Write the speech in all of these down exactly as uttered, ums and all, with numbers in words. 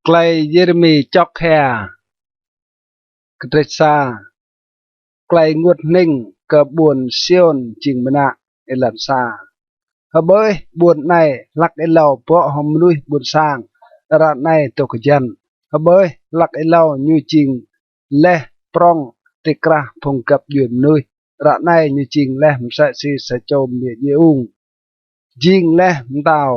Klei Yêrêmi čŏk hia. Kdrêč sa. Klei ênguôt hnĭng kơ ƀuôn Siôn jing mnă. Êlan sa. Hƀơih, ƀuôn anei hlăk êlâo bŏ hŏng mnuih ƀuôn sang, ară anei dôk hjăn. Hƀơih, hlăk êlâo ñu jing leh prŏng ti krah phung găp djuê mnuih, ară anei ñu jing leh msĕ si sa čô mniê djiê ung. Jing leh mtao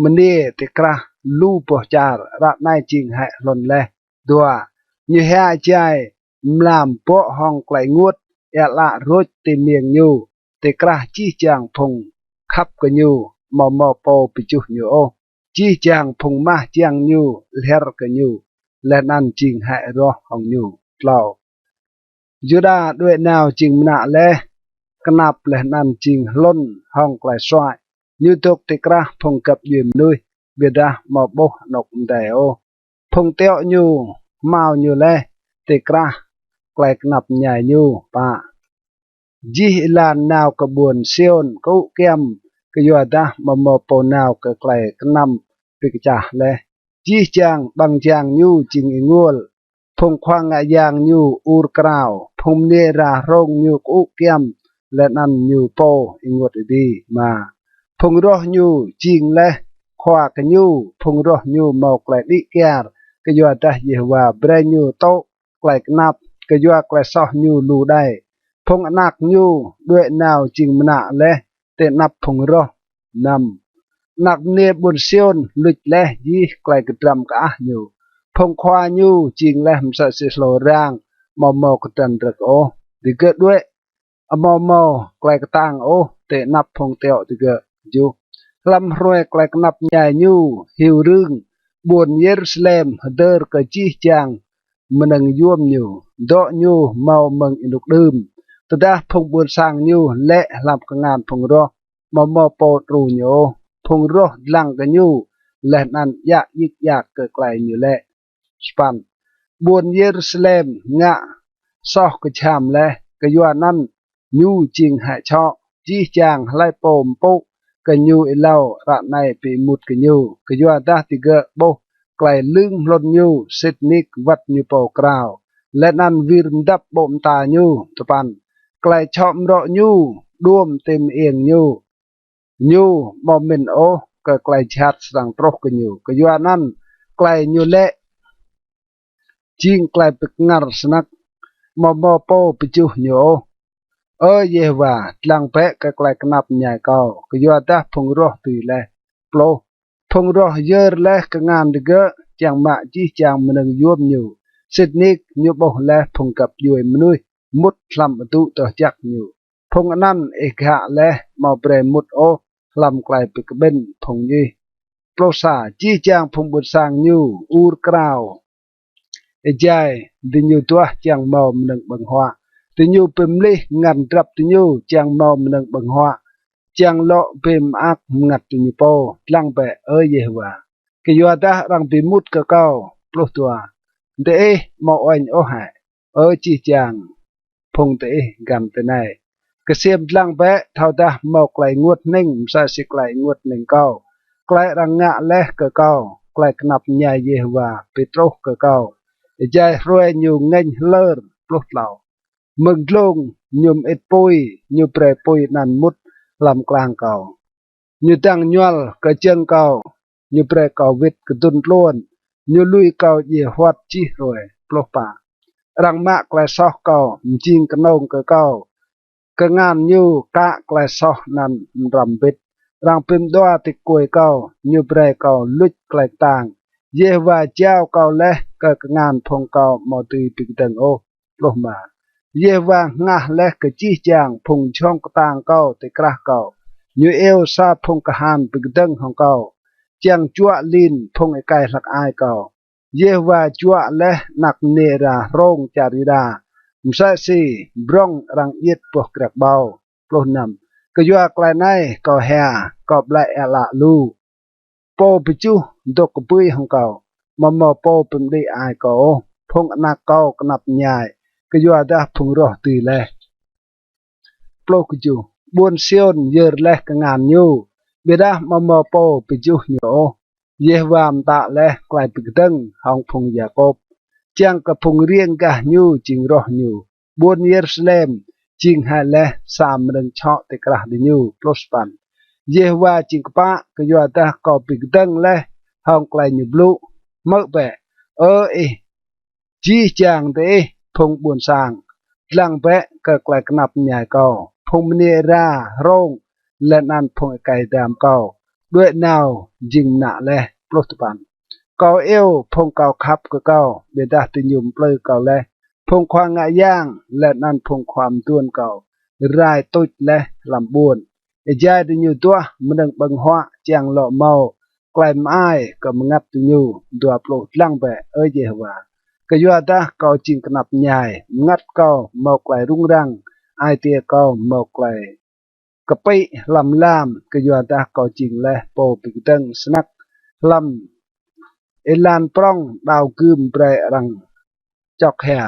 mniê ti krah lu boh čar, ară anei jing hĕ hlŭn leh. Dua. Ñu hia êjai mlam bŏ hŏng klei ênguôt, êa ală rôč ti miêng ñu, ti krah jih jang phung khăp kơ ñu, amâo mâo pô bi juh ñu ôh. Jih jang phung mah jiăng ñu lhiăr kơ ñu, leh anăn jing hĕ roh hŏng ñu. Tlâo. Yuđa đuĕ nao jing mnă leh, knap leh anăn jing hlŭn hŏng klei suăi. Ñu dôk ti krah phung găp djuê mnuih, ƀiădah amâo ƀuh anôk mdei ôh. Phung tiŏ ñu hmao ñu leh ti krah klei knap mñai ñu. Pă. Jih êlan nao kơ ƀuôn Siôn kơŭ kiăm, kyuadah amâo mâo pô nao kơ klei knăm bi kčah leh. Jih jang ƀăng jang ñu jing ênguôl, phung khua ngă yang ñu ur krao, phung mniê êra hrông ñu kơŭ kiăm, leh anăn ñu pô ênguôt êdi. Êma. Phung roh ñu jing leh khua kơ ñu, phung roh ñu mâo klei đĭ kyar, kyuadah Yêhôwa brei ñu tŭ klei knap, kyua klei soh ñu lu đei. Phung anak ñu đuĕ nao jing mnă leh ti anăp phung roh. Năm. Anak mniê ƀuôn Siôn luč leh jih klei kdrăm kơah ñu. Phung khua ñu jing leh msĕ si hlô rang, amâo mâo kdrăn rơ̆k ôh. Digơ̆ đuĕ amâo mâo klei ktang ôh ti anăp phung tiŏ digơ̆. Kjuh. Hlăm hruê klei knap mñai ñu hiu rưng, ƀuôn Yêrusalem hdơr kơ jih jang mnơ̆ng yuôm ñu, dŏ ñu mâo mơ̆ng ênuk đưm. Tơdah phung ƀuôn sang ñu lĕ hlăm kngan phung roh, amâo mâo pô đru ñu ôh. Phung roh dlăng kơ ñu, leh anăn djă djik djak kơ klei ñu lĕ. Sa păn. Ƀuôn Yêrusalem ngă soh kjham leh, kyuanăn ñu jing hĕ čhŏ. Jih jang hlei pô mpŭ kơ ñu êlâo ară anei bi êmut kơ ñu, kyuadah digơ̆ ƀuh klei lưng hlŭn ñu, sĭt nik wăt ñu pô krao, leh anăn wir mdăp ƀô̆ mta ñu. Dua păn. Klei čhŏ mrŏ ñu đuôm ti mơiêng ñu, ñu amâo mĭn ôh kơ klei jhat srăng truh kơ ñu, kyuanăn klei ñu lĕ jing klei bi kngăr snăk, amâo mâo pô bi juh ñu ôh. Ơ Yêhôwa, dlăng bĕ kơ klei knap mñai kâo, kyuadah phung roh dưi leh. Pluh. Phung roh yơr leh kngan digơ̆ čiăng mă jih jang mnơ̆ng yuôm ñu, sĭt nik ñu ƀuh leh phung găp djuê mnuih mŭt hlăm adŭ doh jăk ñu. Phung anăn ih ghă leh, amâo brei mŭt ôh hlăm klei bi kƀĭn phung ih. Pluh sa. Jih jang phung ƀuôn sang ñu ur krao êjai diñu duah čiăng mâo mnơ̆ng ƀơ̆ng huă. Diñu bi mlih ngăn drăp diñu čiăng mâo mnơ̆ng ƀơ̆ng huă, čiăng lŏ bi mơak mngăt diñu pô. Dlăng bĕ, Ơ Yêhôwa, kyuadah arăng bi êmut kơ kâo. Pluh dua. Diih amâo uêñ ôh hĕ, Ơ jih jang phung diih găn tinei? Ksiêm dlăng bĕ, thâodah mâo klei ênguôt hnĭng msĕ si klei ênguôt hnĭng kâo, klei arăng ngă leh kơ kâo. Klei knap mñai Yêhôwa bi truh kơ kâo êjai hruê ñu ngêñ hlơr. Pluh tlâo. Mơ̆ng dlông ñu mơĭt pui, ñu brei pui anăn mŭt hlăm klang kâo. Ñu dăng ñuăl kơ jơ̆ng kâo, ñu brei kâo wĭt kdŭn tluôn, ñu lui kâo djiê huăt jih hruê. Pluh pă. Arăng mă klei soh kâo mjing knông kơ kâo, kngan ñu kă klei soh anăn mđrăm mbĭt. Arăng bi mđua ti kkuê kâo, ñu brei kâo luč klei ktang. Yêhôwa jao kâo leh kơ kngan phung kâo amâo dưi bi kdơ̆ng ôh. Pluh êma. Yêhôwa hngah leh kơ jih jang phung jhŏng ktang kâo ti krah kâo. Ñu iêu sa phung kahan bi kdơ̆ng hŏng kâo, čiăng juă lin phung êkei hlăk ai kâo. Yêhôwa juă leh anak mniê êra hrông čar Yuđa, msĕ si brŏng arăng djiêt boh kriăk ƀâo. Pluh năm. Kyua klei anei kâo hia, kâo ƀlĕ êa ală lu. Pô bi juh dôk kbưi hŏng kâo, amâo mâo pô bi mđĭ ai kâo ôh. Phung anak kâo knap mñai, kyuadah phung roh dưi leh. Pluh kjuh. Ƀuôn Siôn yơr leh kngan ñu, ƀiădah amâo mâo pô bi juh ñu ôh. Yêhôwa mtă leh klei bi kdơ̆ng hŏng phung Yakôp, čiăng kơ phung riêng gah ñu jing roh ñu. Ƀuôn Yêrusalem jing hĕ leh sa mnơ̆ng čhŏ ti krah diñu. Yêhôwa jing kpă, kyuadah kâo bi kdơ̆ng leh hŏng klei ñu blŭ. Hmư̆ bĕ, Ơ ih, jih jang diih phung ƀuôn sang, dlăng bĕ kơ klei knap mñai kâo, phung mniê êra hrông leh anăn phung êkei dam kâo, đuĕ nao jing mnă leh. Kâo iêu phung kâo khăp kơ kâo, ƀiădah diñu mplư kâo leh. Phung khua ngă yang leh anăn phung khua mduôn kâo rai tuč leh hlăm ƀuôn. Êjai diñu duah mnơ̆ng ƀơ̆ng huă čiăng lŏ mâo klei mơai kơ mngăt diñu. Dua pluh. Dlăng bĕ, Ơ Yêhôwa, kyuadah kâo jing knap mñai, mngăt kâo mâo klei rŭng răng, ai tiê kâo mâo klei kpĭ hlăm lam, kyuadah kâo jing leh pô bi kdơ̆ng snăk hlăm êlan prŏng đao gưm brei arăng čŏk hia,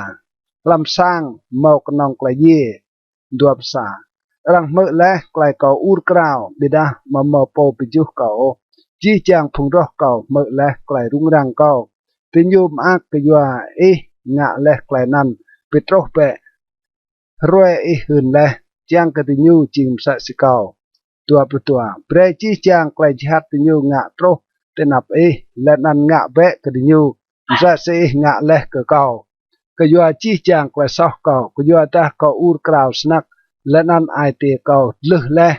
hlăm sang mâo knŏng klei djiê. Dua pluh sa. Arăng hmư̆ leh klei kâo ur krao, ƀiădah amâo mâo pô bi juh kâo ôh. Jih jang phung roh kâo hmư̆ leh klei rŭng răng kâo. Diñu mơak kyua ih ngă leh klei anăn. Bi truh bĕ hruê ih hưn leh, čiăng kơ diñu jing msĕ si kâo. Dua pluh dua. Brei jih jang klei jhat diñu ngă truh ti anăp ih, leh anăn ngă bĕ kơ diñu msĕ si ih ngă leh kơ kâo, kyua jih jang klei soh kâo, kyuadah kâo ur krao snăk, leh anăn ai tiê kâo dlưh leh.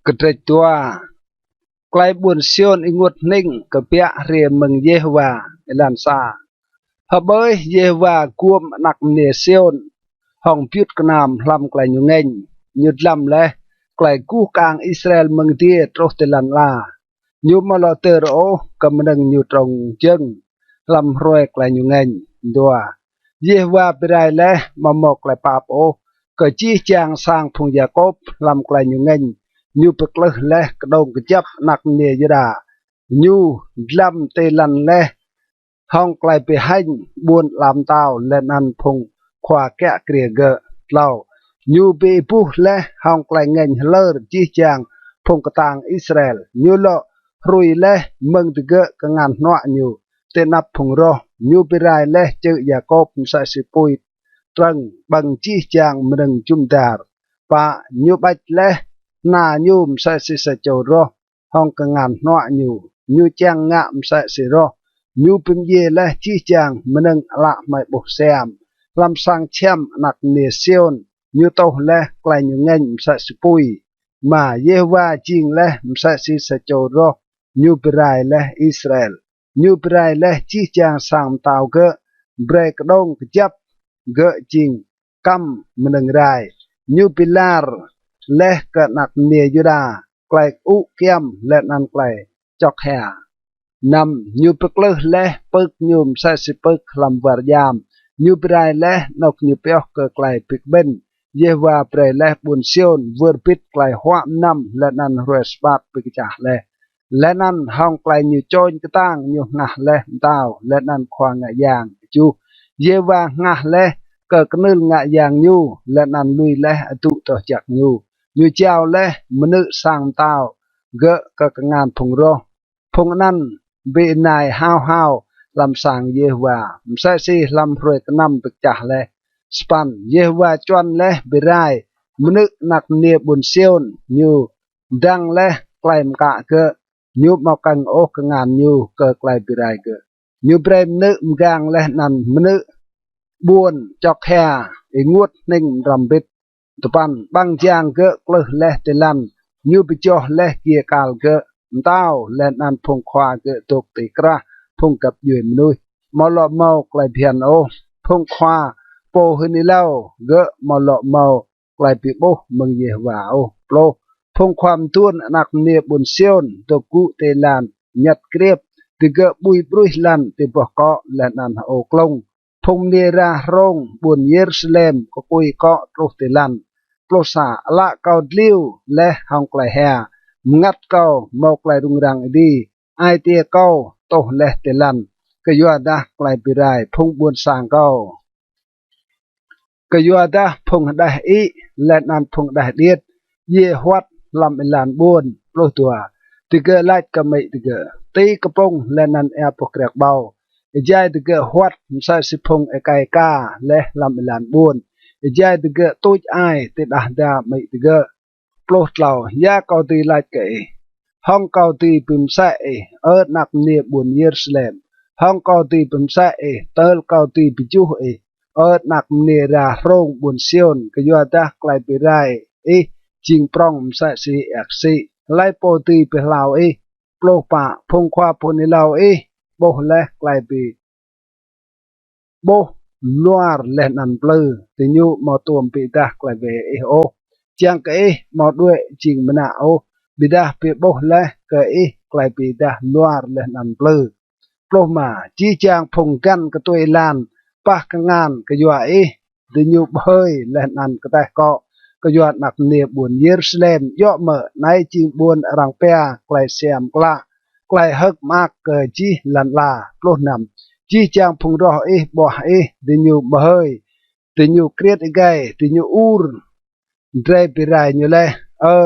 Kdrêč dua. Klei ƀuôn Siôn ênguôt hnĭng kbiă hriê mơ̆ng Yêhôwa. Êlan sa. Hƀơih Yêhôwa guôm anak mniê Siôn hŏng biut knam hlăm klei ñu ngêñ. Ñu dlăm leh klei guh kơang Israel mơ̆ng adiê truh ti lăn ala. Ñu amâo lŏ tơr ôh kơ mnơ̆ng ñu trông jơ̆ng hlăm hruê klei ñu ngêñ. Dua. Yêhôwa bi rai leh amâo mâo klei pap ôh kơ jih jang sang phung Yakôp hlăm klei ñu ngêñ. Ñu bi klưh leh kđông kjăp anak mniê Yuđa. Ñu dlăm ti lăn leh hŏng klei bi hêñ ƀuôn ala mtao leh anăn phung khua kiă kriê gơ̆. Tlâo. Ñu bi êbuh leh hŏng klei ngêñ hlơr jih jang phung ktang Israel. Ñu lŏ hrui leh mơ̆ng digơ̆ kngan hnuă ñu ti anăp phung roh. Ñu bi rai leh čư̆ Yakôp msĕ si pui trơ̆ng ƀơ̆ng jih jang mnơ̆ng jŭm dar. Pă. Ñu ƀêč leh hna ñu msĕ si sa čô roh hŏng kngan hnuă ñu. Ñu čiăng ngă msĕ si roh. Ñu bi mdjiê leh jih jang mnơ̆ng ală hmei ƀuh siam. Hlăm sang čhiăm anak mniê Siôn, ñu tuh leh klei ñu ngêñ msĕ si pui. Êma. Yêhôwa jing leh msĕ si sa čô roh, ñu bi rai leh Israel. Ñu bi rai leh jih jang sang mtao gơ̆, brei kđông kjăp gơ̆ jing kăm mnơ̆ng rai. Ñu bi lar leh kơ anak mniê Yuđa klei kơŭ kyăm leh anăn klei čŏk hia. Năm. Ñu bi klưh leh pưk ñu msĕ si pưk hlăm war djam. Ñu bi rai leh anôk ñu pioh kơ klei bi kƀĭn. Yêhôwa brei leh ƀuôn Siôn wơr bĭt klei huă mnăm leh anăn hruê sabat bi kčah leh. Leh anăn hŏng klei ñu čôñ ktang ñu hngah leh mtao leh anăn khua ngă yang. Kjuh. Yêhôwa hngah leh kơ knưl ngă yang ñu, leh anăn lui leh adŭ doh jăk ñu. Ñu jao leh mnư̆ sang mtao gơ̆ kơ kngan phung roh. Phung anăn bi ênai hao hao hlăm sang Yêhôwa, msĕ si hlăm hruê knăm bi kčah leh. Sa păn. Yêhôwa čuăn leh bi rai mnư̆ anak mniê ƀuôn Siôn, ñu dăng leh klei mkă gơ̆. Ñu amâo kơ̆ng ôh kngan ñu kơ klei bi rai gơ̆. Ñu brei mnư̆ mgang leh anăn mnư̆ ƀuôn čŏk hia ênguôt hnĭng mđrăm mbĭt. Dua păn. Ƀăng jang gơ̆ klưh leh ti lăn. Ñu bi joh leh giê kal gơ̆. Mtao leh anăn phung khua gơ̆ dôk ti krah phung găp djuê mnuih, amâo lŏ mâo klei bhiăn ôh. Phung khua pô hưn êlâo gơ̆ amâo lŏ mâo klei bi ƀuh mơ̆ng Yêhôwa ôh. Pluh. Phung khua mduôn anak mniê ƀuôn Siôn dôk gŭ ti êlan ñăt kriêp, digơ̆ ƀui ƀruih lăn ti boh kŏ leh anăn hơô klŭng. Phung mniê êra hrông ƀuôn Yêrusalem kkui kŏ truh ti lăn. Pluh sa. Ală kâo dliu leh hŏng klei hia, mngăt kâo mâo klei rŭng răng êdi, ai tiê kâo tuh leh ti lăn, kyuadah klei bi rai phung ƀuôn sang kâo. Kyuadah phung hđeh ĭ leh anăn phung hđeh điêt, djiê huăt hlăm êlan ƀuôn. Pluh dua. Digơ̆ lač kơ amĭ digơ̆, ti kpŭng leh anăn êa boh kriăk ƀâo, êjai digơ̆ huăt msĕ si phung êkei ka leh hlăm êlan ƀuôn, êjai digơ̆ tuč ai ti đah da amĭ digơ̆. Pluh tlâo. Ya kâo dưi lač kơ ih, hŏng kâo dưi bi msĕ ih, Ơ anak mniê ƀuôn Yêrusalem? Hŏng kâo dưi bi msĕ ih, tơl kâo dưi bi juh ih, Ơ anak mniê êra hrông ƀuôn Siôn? Kyuadah klei bi rai ih jing prŏng msĕ si êa ksĭ. Hlei pô dưi bi hlao ih? Pluh pă. Phung khua pô hưn êlâo ih ƀuh leh klei bi ƀuh luar leh anăn mplư, diñu amâo tuôm bi êdah klei wê ih ôh, čiăng kơ ih amâo đuĕ jing mnă ôh, ƀiădah bi ƀuh leh kơ ih klei bi êdah luar leh anăn mplư. Pluh êma. Jih jang phung găn ktuê êlan pah kngan kyua ih, diñu ƀhơi leh anăn kteh kŏ kyua anak mniê ƀuôn Yêrusalem. Djŏ mơ̆ anei jing ƀuôn arăng pia klei siam klă, klei hơ̆k mơak kơ jih lăn ala? Pluh năm. Jih jang phung roh ih ƀuah ih, diñu ƀhơi, diñu kriêt êgei, diñu ur, drei bi rai ñu leh. Ơ,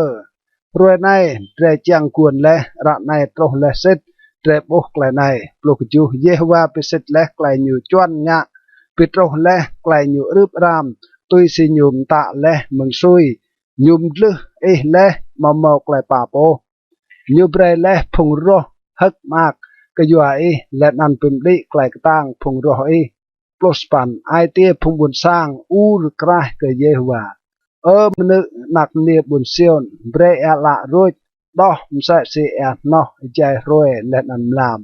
hruê anei drei čiăng guôn leh, ară anei truh leh sĭt drei ƀuh klei anei. Pluh kjuh. Yêhôwa bi sĭt leh klei ñu čuăn ngă, bi truh leh klei ñu arưp aram, tui si ñu mtă leh mơ̆ng sui. Ñu mdlưh ih leh amâo mâo klei pap ôh. Ñu brei leh phung roh hơ̆k mơak kyua ih, leh anăn bi mđĭ klei ktang phung roh ih. Pluh sa păn. Ai tiê phung ƀuôn sang ur kraih kơ Yêhôwa: Ơ mnư̆ anak mniê ƀuôn Siôn, brei êa ală rôč đoh msĕ si êa hnoh êjai hruê leh anăn mlam.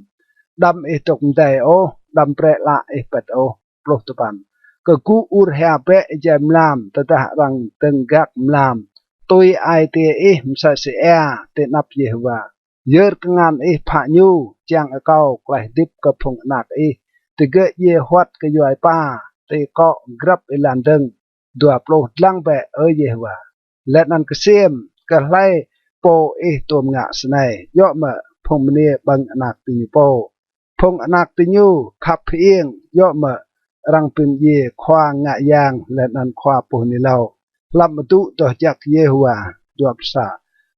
Đăm ih dôk mdei ôh, đăm brei ală ih pĭt ôh. Pluh dua păn. Kgŭ ur hia bĕ êjai mlam, tơdah arăng dơ̆ng gak mlam, tui ai tiê ih msĕ si êa ti anăp Yêhôwa. Yơr kngan ih phă ñu, čiăng akâo klei hdĭp kơ phung anak ih, digơ̆ djiê huăt kyua êpa ti kŏ grăp êlan dơ̆ng. Dua pluh. Dlăng bĕ, Ơ Yêhôwa, leh anăn ksiêm, kơ hlei pô ih tuôm ngă snei, djŏ mơ̆ phung mniê ƀơ̆ng anak diñu pô? Phung anak diñu khăp hơiêng, djŏ mơ̆ arăng bi mdjiê khua ngă yang leh anăn khua pô hưn êlâo hlăm adŭ doh jăk Yêhôwa? Dua pluh sa.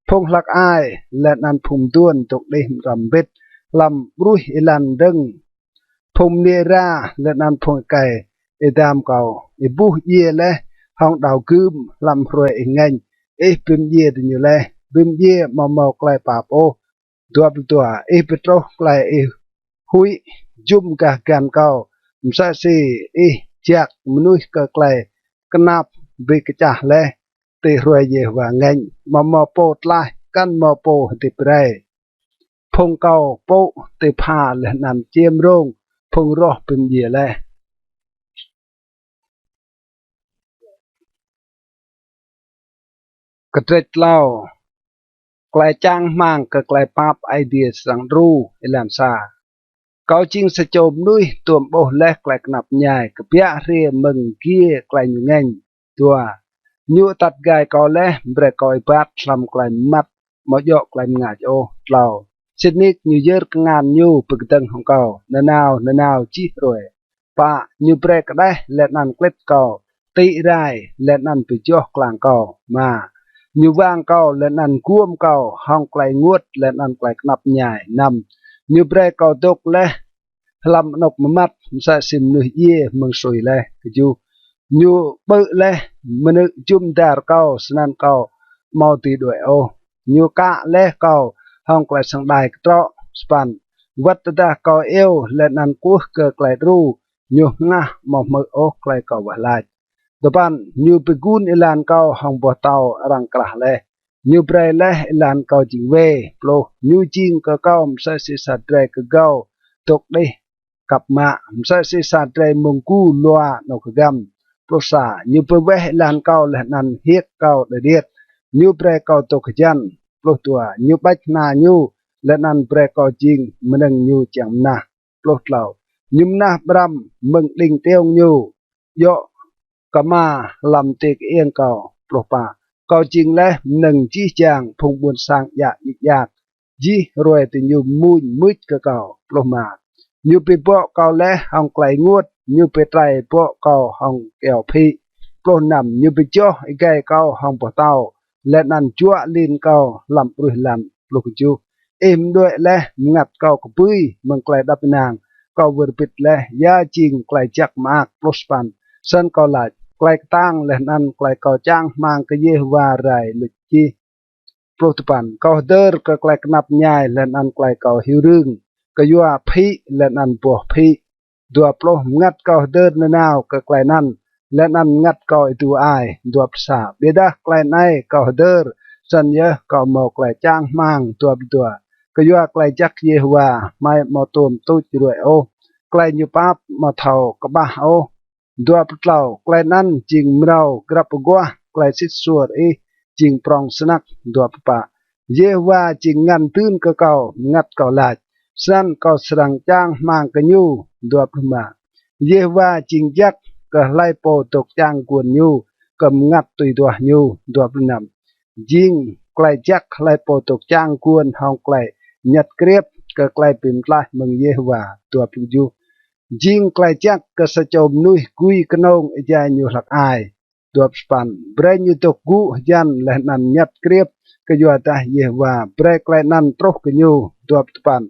Phung hlăk ai leh anăn phung mduôn dôk đih mđrăm mbĭt hlăm ƀruih êlan dơ̆ng. Phung mniê êra leh anăn phung êkei êdam kâo, êbuh djiê leh hŏng đao gưm hlăm hruê ih ngêñ. Ih bi mdjiê diñu leh, bi mdjiê amâo mâo klei pap ôh. Dua pluh dua. Ih bi truh klei ih huĭ jŭm gah găn kâo, msĕ si ih jak mnuih kơ klei knap bi kčah leh ti hruê Yêhôwa ngêñ, amâo mâo pô tlaih, kăn mâo pô hdĭp brei. Phung kâo pŭ ti pha leh anăn čiêm rông phung roh bi mdjiê leh. Kdrêč tlâo. Klei čang hmăng kơ klei pap Aê Diê srăng đru. Êlan sa. Kâo jing sa čô mnuih tuôm ƀuh leh klei knap mñai, kbiă hriê mơ̆ng giê klei ñu ngêñ. Dua. Ñu atăt gai kâo leh, brei kâo êbat hlăm klei mmăt, amâo djŏ klei mngač ôh. Tlâo. Sĭt nik ñu yơr kngan ñu bi kdơ̆ng hŏng kâo nanao nanao jih hruê. Pă. Ñu brei kđeh leh anăn klĭt kâo, tĭ rai leh anăn bi joh klang kâo. Êma. Ñu wang kâo leh anăn guôm kâo hŏng klei ênguôt leh anăn klei knap mñai. Năm. Ñu brei kâo dôk leh hlăm anôk mmăt msĕ si mnuih djiê mơ̆ng sui leh. Kjuh. Ñu ƀơ̆ leh mnư̆ jŭm dar kâo, snăn kâo amâo dưi đuĕ ôh. Ñu kă leh kâo hŏng klei săng đai ktrŏ. Sa păn. Wăt tơdah kâo iêu leh anăn kwưh kơ klei đru, ñu hngah, amâo hmư̆ ôh klei kâo wah lač. Dua păn. Ñu bi gun êlan kâo hŏng boh tâo arăng krah leh, ñu brei leh êlan kâo jing wê. Pluh. Ñu jing kơ kâo msĕ si sa drei kgâo dôk đih kăp mă, msĕ si sa drei mông gu lua anôk hgăm. Pluh sa. Ñu bi weh êlan kâo leh anăn hiêk kâo đơ điêt, ñu brei kâo dôk hjăn. Pluh dua. Ñu ƀač hna ñu leh anăn brei kâo jing mnơ̆ng ñu čiăng mnah. Pluh tlâo. Ñu mnah ƀrăm mơ̆ng đĭng tiông ñu, djŏ kma hlăm ti kơiêng kâo. Pluh pă. Kâo jing leh mnơ̆ng jih jang phung ƀuôn sang djă djik djak, jih hruê diñu mmuñ mưč kơ kâo. Pluh êma. Ñu bi bŏ kâo leh hŏng klei ênguôt, ñu bi trei bŏ kâo hŏng kyâo phĭ. Pluh năm. Ñu bi joh êgei kâo hŏng boh tâo, leh anăn juă lin kâo hlăm ƀruih lăn. Pluh kjuh. Ih mđuĕ leh mngăt kâo kbưi mơ̆ng klei êđăp ênang, kâo wơr bĭt leh ya jing klei jăk mơak. Pluh sa păn. Snăn kâo lač: Klei ktang leh anăn klei kâo čang hmăng kơ Yêhôwa rai luč jih. Pluh dua păn. Kâo hdơr kơ klei knap mñai leh anăn klei kâo hiu rưng kyua phĭ leh anăn boh phĭ. Dua pluh. Mngăt kâo hdơr nanao kơ klei anăn, leh anăn mngăt kâo êdu ai. Dua pluh sa. Ƀiădah klei anei kâo hdơr, snăn yơh kâo mâo klei čang hmăng. Dua pluh dua. Kyua klei jăk Yêhôwa hmei amâo tuôm tuč ruê̆ ôh, klei ñu pap amâo thâo kƀah ôh. Dua pluh tlâo. Klei anăn jing mrâo grăp aguah, klei sĭt suôr ih jing prŏng snăk. Dua pluh pă. Yêhôwa jing ngăn dưn kơ kâo, mngăt kâo lač, snăn kâo srăng čang hmăng kơ ñu. Dua pluh êma. Yêhôwa jing jăk kơ hlei pô dôk čang guôn ñu, kơ mngăt tui duah ñu. Dua pluh năm. Jing klei jăk hlei pô dôk čang guôn hŏng klei ñăt kriêp kơ klei bi mtlaih mơ̆ng Yêhôwa. Dua pluh kjuh. Jing klei jăk kơ sa čô mnuih gui knông êjai ñu hlăk ai. Dua pluh sa păn. Brei ñu dôk gŭ hjăn leh anăn ñăt kriêp, kyuadah Yêhôwa brei klei anăn truh kơ ñu. Dua pluh sa păn.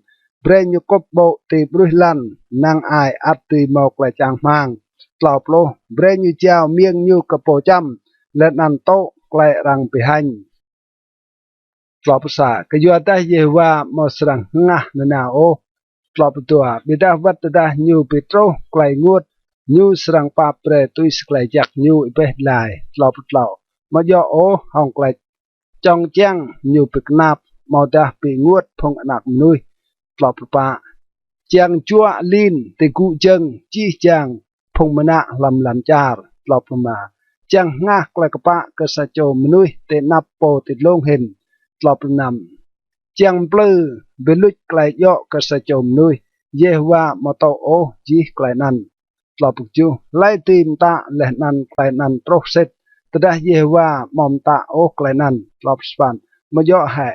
Brei ñu kŭp ƀô̆ ti ƀruih lăn, năng ai ăt dưi mâo klei čang hmăng. Tlâo pluh. Brei ñu jao miêng ñu kơ pô čăm, leh anăn tŭ klei arăng bi hêñ. Tlâo pluh sa. Kyuadah Yêhôwa amâo srăng hngah nanao ôh. Tlâo pluh dua. Ƀiădah wăt tơdah ñu bi truh klei ênguôt, ñu srăng pap brei tui si klei jăk ñu êbeh dlai. Tlâo pluh tlâo. Amâo djŏ ôh hŏng klei čŏng čiăng ñu bi knap, amâodah bi ênguôt phung anak mnuih. Tlâo pluh pă. Čiăng juă lin ti gŭ jơ̆ng jih jang phung mnă hlăm lăn čar. Tlâo pluh êma. Čiăng hngah klei kpă kơ sa čô mnuih ti anăp Pô Ti Dlông Hĭn. Tlâo pluh năm. Čiăng mplư bi luč klei djŏ kơ sa čô mnuih, Yêhôwa amâo tŭ ôh jih klei anăn. Tlâo pluh kjuh. Hlei dưi mtă leh anăn klei anăn truh sĭt, tơdah Yêhôwa amâo mtă ôh klei anăn? Tlâo pluh sa păn. Amâo djŏ hĕ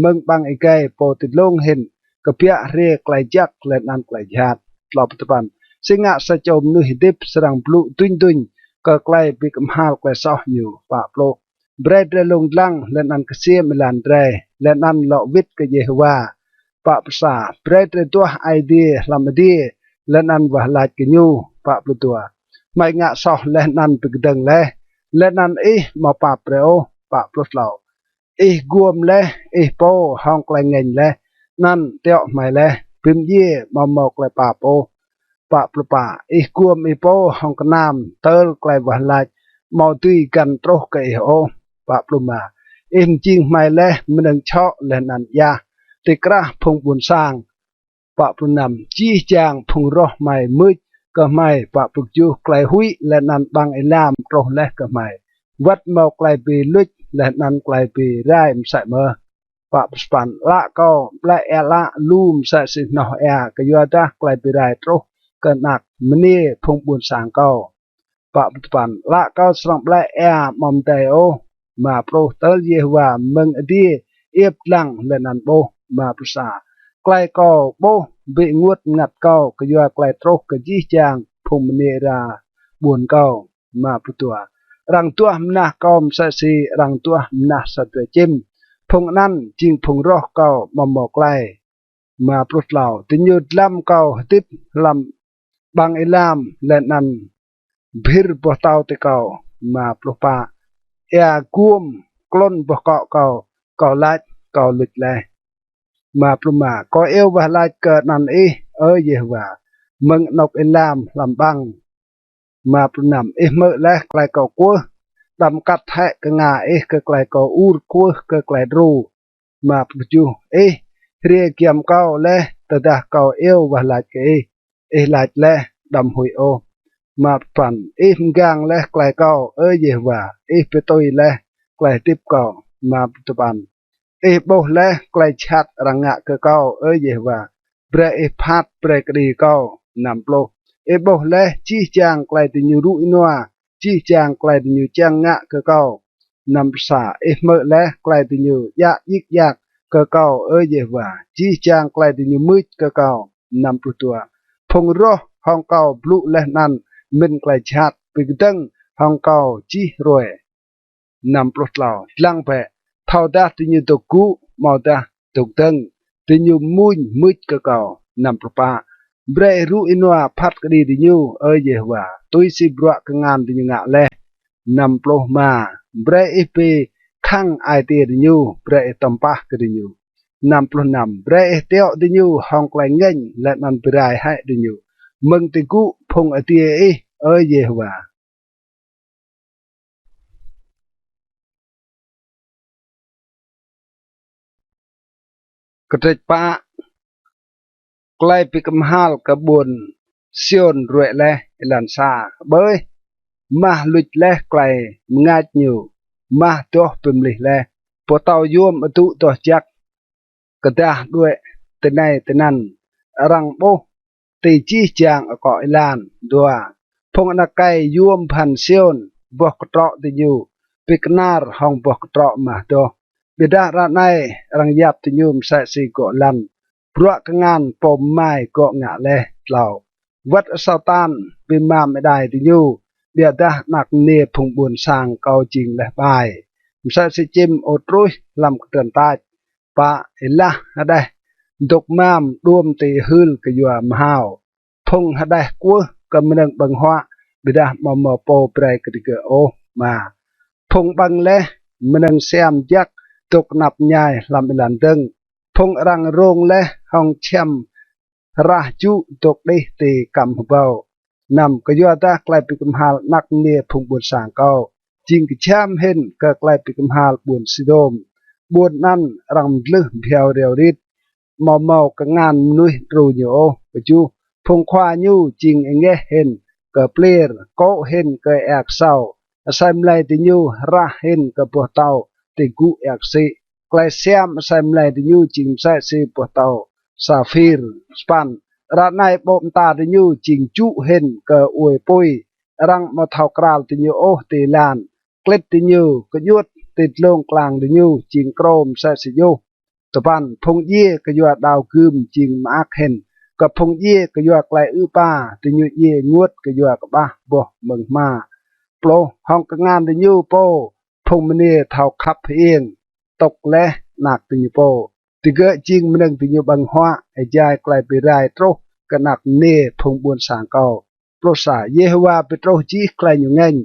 mơ̆ng ƀăng êgei Pô Ti Dlông Hĭn kbiă hriê klei jăk leh anăn klei jhat? Tlâo pluh dua păn. Si ngă sa čô mnuih hdĭp srăng blŭ dŭñ dŭñ kơ klei bi kmhal klei soh ñu? Pă pluh. Brei drei lông dlăng leh anăn ksiêm êlan drei, leh anăn lŏ wĭt kơ Yêhôwa. Pă pluh sa. Brei drei duah Aê Diê hlăm adiê, leh anăn wah lač kơ ñu. Pă pluh dua. Hmei ngă soh leh anăn bi kdơ̆ng leh, leh anăn ih amâo pap brei ôh. Pă pluh tlâo. Ih guôm leh ih pô hŏng klei ngêñ leh, anăn tiŏ hmei leh, bi mdjiê amâo mâo klei pap ôh. Pă pluh pă. Ih guôm ih pô hŏng knam tơl klei wah lač amâo dưi găn truh kơ ih ôh. Pă pluh êma. Ih mjing hmei leh mnơ̆ng čhŏ leh anăn djah ti krah phung ƀuôn sang. Pă pluh năm. Jih jang phung roh hmei mưč kơ hmei. Pă pluh kjuh. Klei huĭ leh anăn ƀăng êlam truh leh kơ hmei, wăt mâo klei bi luč leh anăn klei bi rai msĕ mơh. Pă pluh sa păn. Ală kâo ƀlĕ êa ală lu msĕ si hnoh êa, kyuadah klei bi rai truh kơ anak mniê phung ƀuôn sang kâo. Pă pluh dua păn. Ală kâo srăng ƀlĕ êa amâo mdei ôh. Êma pluh. Tơl Yêhôwa mơ̆ng adiê iêp dlăng leh anăn ƀuh. Êma pluh sa. Klei kâo ƀuh bi ênguôt mngăt kâo kyua klei truh kơ jih jang phung mniê êra ƀuôn kâo. Êma pluh dua. Arăng duah mnah kâo msĕ si arăng duah mnah sa drei čĭm, phung anăn jing phung roh kâo amâo mâo klei. Êma pluh tlâo. Diñu dlăm kâo hdĭp hlăm ƀăng êlam leh anăn bhĭr boh tâo ti kâo. Êma pluh pă. Êa guôm klŭn boh kŏ kâo, kâo lač: Kâo luč leh. Êma pluh êma. Kâo iêu wah lač kơ anăn ih, Ơ Yêhôwa, mơ̆ng anôk êlam hlăm ƀăng. Êma pluh năm. Ih hmư̆ leh klei kâo kwưh, đăm kăt hĕ knga ih kơ klei kâo ur kwưh kơ klei đru. Êma pluh kjuh. Ih hriê giăm kâo leh tơdah kâo iêu wah lač kơ ih, ih lač leh, đăm huĭ ôh. Êma pluh păn. Ih mgang leh klei kâo, Ơ Yêhôwa, ih bi tui leh klei hdĭp kâo. Êma pluh dua păn. Ih ƀuh leh klei jhat arăng ngă kơ kâo, Ơ Yêhôwa, brei ih phat brei kđi kâo. Năm pluh. Ih ƀuh leh jih jang klei diñu rŭ ênua, jih jang klei diñu čiăng ngă kơ kâo. Năm pluh sa. Ih hmư̆ leh klei diñu djă djik djak kơ kâo, Ơ Yêhôwa, jih jang klei diñu mưč kơ kâo. Năm pluh dua. Phung roh hŏng kâo blŭ leh anăn mĭn klei jhat, bi kdơ̆ng hŏng kâo jih hruê. Năm pluh tlâo. Dlăng bĕ, thâodah diñu dôk gŭ, amâodah dôk dơ̆ng, diñu mmuñ mưč kơ kâo. Năm pluh pă. Brei ih rŭ ênua phat kđi diñu, Ơ Yêhôwa, tui si bruă kngan diñu ngă leh. Năm pluh êma. Brei ih bi khăng ai tiê diñu, brei ih tăm pah kơ diñu. Năm pluh năm. Brei ih tiŏ diñu hŏng klei ngêñ, leh anăn bi rai hĕ diñu mơ̆ng ti gŭ phung adiê ih, Ơ Yêhôwa. Kdrêč pă. Klei bi kmhal kơ ƀuôn Siôn ruê̆ leh. Êlan sa. Ƀơih, mah luč leh klei mngač ñu, mah doh bi mlih leh, boh tâo yuôm adŭ doh jăk, kdah đuĕ tinei tinăn, arăng ƀuh ti jih jang akŏ êlan. Dua. Phung anak êkei yuôm bhăn Siôn, boh ktrŏ diñu bi knar hŏng boh ktrŏ mah doh, ƀiădah ară anei arăng yap diñu msĕ si gŏ lăn, bruă kngan pô mmai gŏ ngă leh. Tlâo. Wăt asâo tan bi mă êđai diñu, ƀiădah anak mniê phung ƀuôn sang kâo jing leh ƀai, msĕ si čĭm ôh truih hlăm kdrăn tač. Pă. Êlah hđeh dôk mam đuôm ti hưl kyua mhao, phung hđeh kwưh kơ mnơ̆ng ƀơ̆ng huă, ƀiădah amâo mâo pô brei kơ digơ̆ ôh. Êma. Phung ƀơ̆ng leh mnơ̆ng siam jăk dôk knap mñai hlăm êlan dơ̆ng, phung arăng rông leh hŏng čhiăm hrah jŭ dôk đih ti kăm hbâo. Năm. Kyuadah klei bi kmhal anak mniê phung ƀuôn sang kâo jing kjham hĭn kơ klei bi kmhal ƀuôn Sôdôm, ƀuôn anăn arăng mdlưh bhiâo riâo rit, amâo mâo kngan mnuih đru ñu ôh. Kjuh. Phung khua ñu jing êngeh hĭn kơ pliêr, kô̆ hĭn kơ êa ksâo, asei mlei diñu hrah hĭn kơ boh tâo ti gŭ êa ksĭ, klei siam asei mlei diñu jing msĕ si boh tâo saphir. Sa păn. Ară anei ƀô̆ mta diñu jing jŭ hĭn kơ uê pui, arăng amâo thâo kral diñu ôh ti êlan. Klĭt diñu kdjŭt ti dlông klang diñu jing krô msĕ si djuh. Dua păn. Phung djiê kyua đao gưm jing mơak hĭn kơ phung djiê kyua klei ư̆ pa, diñu djiê ênguôt kyua kƀah boh mơ̆ng hma. Pluh. Hŏng kngan diñu pô phung mniê thâo khăp hơiêng tŭk leh anak diñu pô, digơ̆ jing mnơ̆ng diñu ƀơ̆ng huă, êjai klei bi rai truh kơ anak mniê phung ƀuôn sang kâo. Pluh sa. Yêhôwa bi truh jih klei ñu ngêñ,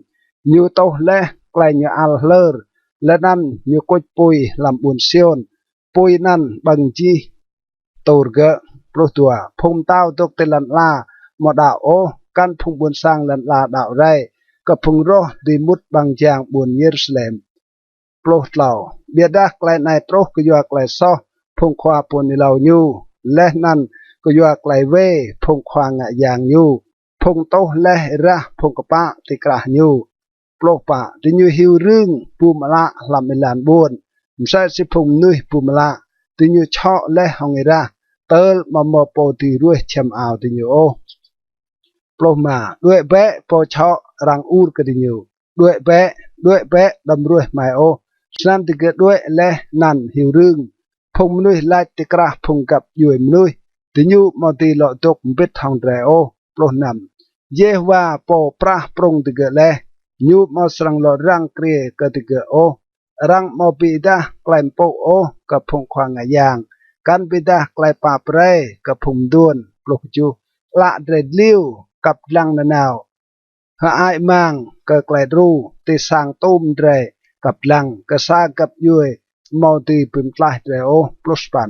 ñu tuh leh klei ñu ăl hlơr, leh anăn ñu kuč pui hlăm ƀuôn Siôn, pui anăn ƀơ̆ng jih tur gơ̆. Pluh dua. Phung mtao dôk ti lăn ala amâo đăo ôh, kăn phung ƀuôn sang lăn ala đăo rei kơ phung roh dưi mŭt ƀăng jang ƀuôn Yêrusalem. Pluh tlâo. Ƀiădah klei anei truh kyua klei soh phung khua pô hưn êlâo ñu, leh anăn kyua klei wê phung khua ngă yang ñu, phung tuh leh êrah phung kpă ti krah ñu. Pluh pă. Diñu hiu rưng bum ală hlăm êlan ƀuôn, msĕ si phung mnuih bum ală, diñu čhŏ leh hŏng êrah, tơl amâo mâo pô dưi ruêh čhiăm ao diñu ôh. Pluh êma. Đuĕ bĕ pô čhŏ, arăng ur kơ diñu: Đuĕ bĕ, đuĕ bĕ, đăm ruêh hmei ôh. Snăn digơ̆ đuĕ leh anăn hiu rưng. Phung mnuih lač ti krah phung găp djuê mnuih: Diñu amâo dưi lŏ dôk mbĭt hŏng drei ôh. Pluh năm. Yêhôwa pô prah prŭng digơ̆ leh, ñu amâo srăng lŏ răng kriê kơ digơ̆ ôh. Arăng amâo bi êdah klei mpŭ ôh kơ phung khua ngă yang, kăn bi êdah klei pap brei kơ phung mduôn. Pluh kjuh. Ală drei dliu, kăp dlăng nanao, hơăi mang kơ klei đru, ti sang tum drei kăp dlăng, kơ sa găp djuê amâo dưi bi mtlaih drei ôh. Pluh sa păn.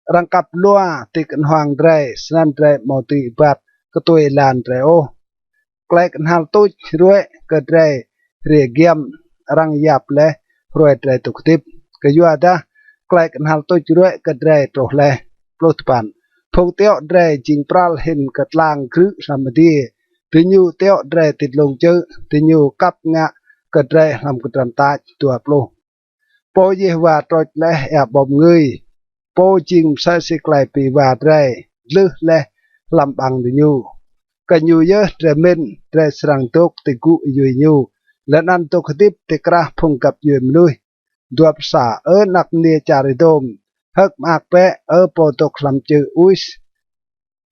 Arăng kăp lua ti knhuang drei, snăn drei amâo dưi êbat ktuê êlan drei ôh. Klei knhal tuč ruê̆ kơ drei hriê giăm, arăng yap leh hruê drei dôk hdĭp, kyuadah klei knhal tuč ruê̆ kơ drei truh leh. Pluh dua păn. Phung tiŏ drei jing pral hĭn kơ tlang grư̆ hlăm adiê, diñu tiŏ drei ti dlông čư̆, diñu kăp ngă kơ drei hlăm kdrăn tač. Dua pluh. Pô Yêhôwa trôč leh êa ƀâo mngưi, pô jing msĕ si klei bi êwa drei, dlưh leh hlăm ƀăng diñu. Kơ ñu yơh drei mĭn, drei srăng dôk ti gŭ êyui ñu, leh anăn dôk hdĭp ti krah phung găp djuê mnuih. Dua pluh sa. Ơ anak mniê čar Êđôm, hơ̆k mơak bĕ, Ơ pô dôk hlăm čư̆ Us,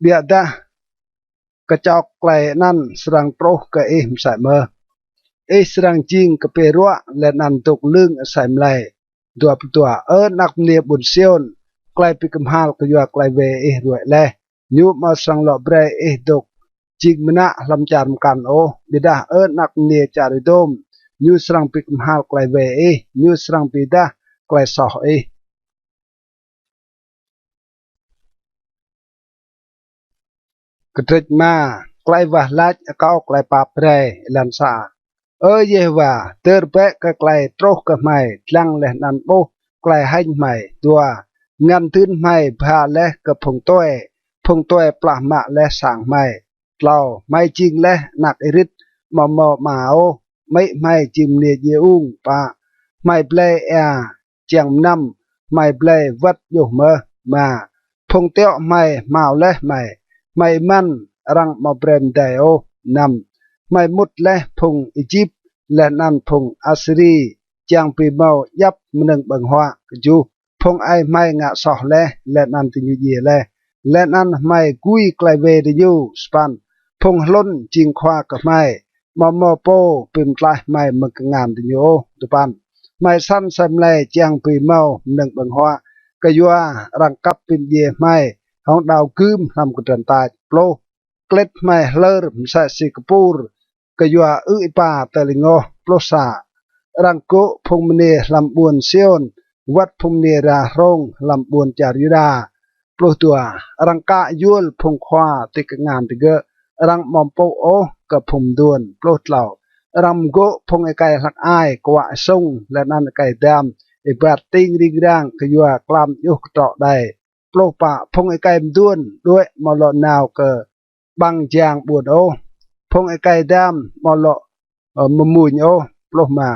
ƀiădah kčok klei anăn srăng truh kơ ih msĕ mơh. ih srăng jing kpiê ruă leh anăn dôk lưng asei mlei. Dua pluh dua. Ơ anak mniê ƀuôn Siôn, klei bi kmhal kyua klei wê ih ruê̆ leh, ñu amâo srăng lŏ brei ih dôk jing mnă hlăm čar mkăn ôh. Ƀiădah ơ anak mniê čar Êđôm, ñu srăng bi kmhal klei wê ih, ñu srăng bi êdah klei soh ih. Kdrêč êma. Klei wah lač akâo klei pap brei. Êlan sa. Ơ Yêhôwa, hdơr bĕ kơ klei truh kơ hmei, dlăng leh anăn ƀuh klei hêñ hmei. Dua. Ngăn dưn hmei bha leh kơ phung tue, phung tue plah mă leh sang hmei. Tlâo. Hmei jing leh anak êrĭt amâo mâo ama ôh, amĭ hmei jing mniê djiê ung. Pă. Hmei blei êa čiăng mnăm, hmei blei wăt djuh mơh. Êma. Phung tiŏ hmei hmao leh hmei, hmei êmăn arăng amâo brei mdei ôh. Năm. Hmei mŭt leh phung Êjip leh anăn phung Asiri čiăng bi mâo djăp mnơ̆ng ƀơ̆ng huă. Kjuh. Phung aê hmei ngă soh leh, leh anăn diñu djiê leh, leh anăn hmei gui klei wê diñu. Sa păn. Phung hlŭn jing khua kơ hmei, amâo mâo pô bi mtlaih hmei mơ̆ng kngan diñu ôh. Dua păn. Hmei săn asei mlei čiăng bi mâo mnơ̆ng ƀơ̆ng huă, kyua arăng kăp bi mdjiê hmei hŏng đao gưm hlăm kdrăn tač. Pluh. Klĭt hmei hlơr msĕ si kpur kyua ư̆ êpa tơl êngoh. Pluh sa. Arăng gô̆ phung mniê hlăm ƀuôn Siôn, wăt phung mniê êra hrông hlăm ƀuôn čar Yuđa. Pluh dua. Arăng kă yuôl phung khua ti kngan digơ̆, arăng amâo mpŭ ôh kơ phung mduôn. Pluh tlâo. Arăng mgô̆ phung êkei hlăk ai, kwă êsŭng, leh anăn êkei dam êbat tĭng ring rang kyua klam djuh ktrŏ đei. Pluh pă. Phung êkei mduôn đuĕ amâo lŏ nao kơ ƀăng jang ƀuôn ôh, phung êkei dam amâo lŏ, ơ, mmuñ ôh. Pluh êma.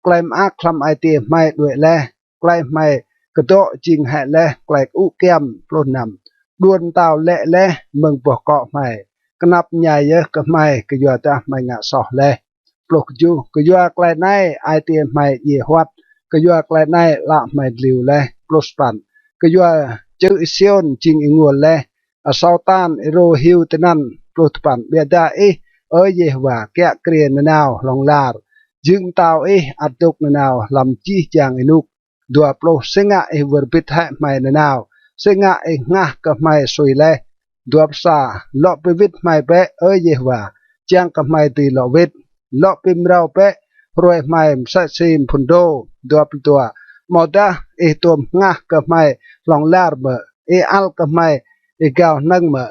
Klei mơak hlăm ai tiê hmei đuĕ leh, klei hmei kdŏ jing hĕ leh klei kơŭ kiăm. Pluh năm. Đuôn mtao lĕ leh mơ̆ng boh kŏ hmei, knap mñai yơh kơ hmei kyuadah hmei ngă soh leh. Pluh kjuh. Kyua klei anei ai tiê hmei djiê huăt, kyua klei anei ală hmei dliu leh. Pluh sa păn. Kyua čư̆ Y-Siôn jing ênguôl leh, asâo tan êrô hiu tinăn. Pluh dua păn. Ƀiădah ih, Ơ Yêhôwa, kiă kriê nanao hlŏng lar, jư̆ mtao ih ăt dôk nanao hlăm jih jang ênuk. Dua pluh. Si ngă ih wơr bĭt hĕ hmei nanao? Si ngă ih hngah kơ hmei sui leh? Dua pluh sa. Lŏ bi wĭt hmei bĕ, Ơ Yêhôwa, čiăng kơ hmei dưi lŏ wĭt. Lŏ bi mrâo bĕ hruê hmei msĕ si mphŭn dô. Dua pluh dua. Amâodah ih tuôm hngah kơ hmei hlŏng lar mơ̆? Ih ăl kơ hmei êgao hnơ̆ng mơ̆?